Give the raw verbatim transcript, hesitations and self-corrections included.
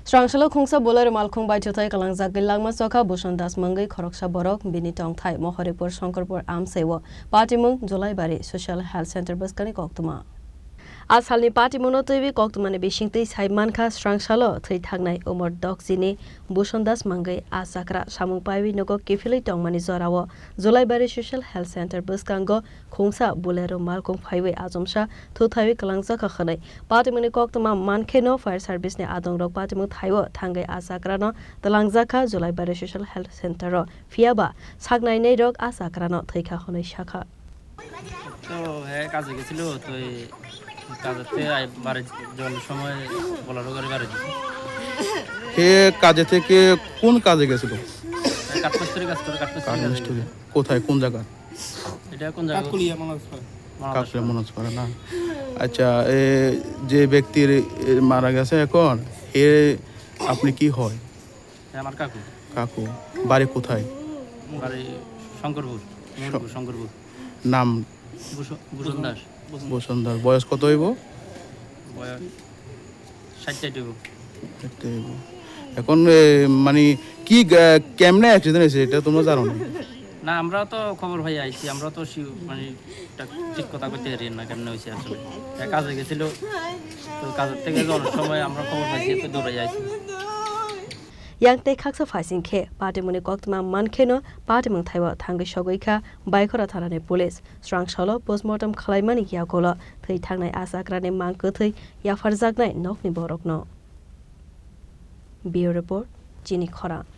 Srangsalo khungsa Bolero malkhung bai chuthai kalangjagwi langma chokha Bhusan Das mungwi khoroksa borok, bini tongthai Mohoripur Shankarpur amchaio patimung Julaibari Social Health Center bwskangni koktwma. A salni patimungno twiwi koktwmani bisingtwi sai mankha, srangsalo thwi thangnai umor dokjini Bhusan Das mungwi a chakra samung paiwi nogo kiphilwi tongmani jorao Julaibari Social Health Center bwskango khungsa Bolero malkhung phaiwi achomsa thuthaiwi kwlangjakha hwnwi patimungni koktwma mankheno fire service ni adongrok patimung thaio thangwi a chakrano twlangjakha Julaibari Social Health Center o, phiyaba saknainairok a chakrano thwikha hwnwi sakha. তো হে কাজে গেছিল, তো এই কাজেতে আই-, বাড়ি যাওয়ার সময় বোলেরো গাড়ি বাড়ি দিছে। হে কাজে থেকে কোন কাজে গেছিল? এই কাঠমিস্ত্রি কাজ করে, কাঠমিস্ত্রি কাজে কাঠমিস্ত্রি। গেছিল। কোথায়, কোন জায়গা? এটা কোন জায়গা? কাকুলিয়া মনোজপাড়া। মনোজপাড়া। কাকুলিয়া মনোজপাড়া না? আচ্ছা, এ, যে ব্যক্তির, এ, মারা গেছে এখন, হে আপনি কি হয়? হ্যাঁ, আমার কাকু। কাকু, বাড়ি কোথায়? বাড়ি শঙ্করপুর, শ- মোহনপুর, শঙ্করপুর। নাম? ভূষ-, ভূষণ দাস। ভূষণ দাস। বয়স কত হইব? বয়স ষাট টাইট হইব। ষাট টাইট হইব। এখন, এ, মানে, কি গা-, কেমনে অ্যাক্সিডেন্ট হয়েছে, এটা তোমরা জানো না? না, আমরা তো খবর পাই আইছি, আমরা তো শিও-, মানে, এটা ঠিক কথা কইতে পারি না কেমনে হয়েছে আসলে। এ, কাজে গেছিল, তো কাজের থেকে যাওয়ার সময় আমরা খবর পাইছি, তো দৌড়াই আইছি। Yang tei khaksa phaising khe patimungni koktwma mankheno patimung thaio thangwi sogwi kha Baikhora thanani police. Srangsalo postmortem khwlaimani yagulo thwi thangnai a chakrani mang kwthwi yapharjaknai nokni borokno. Bureau Report, Chini Khorang.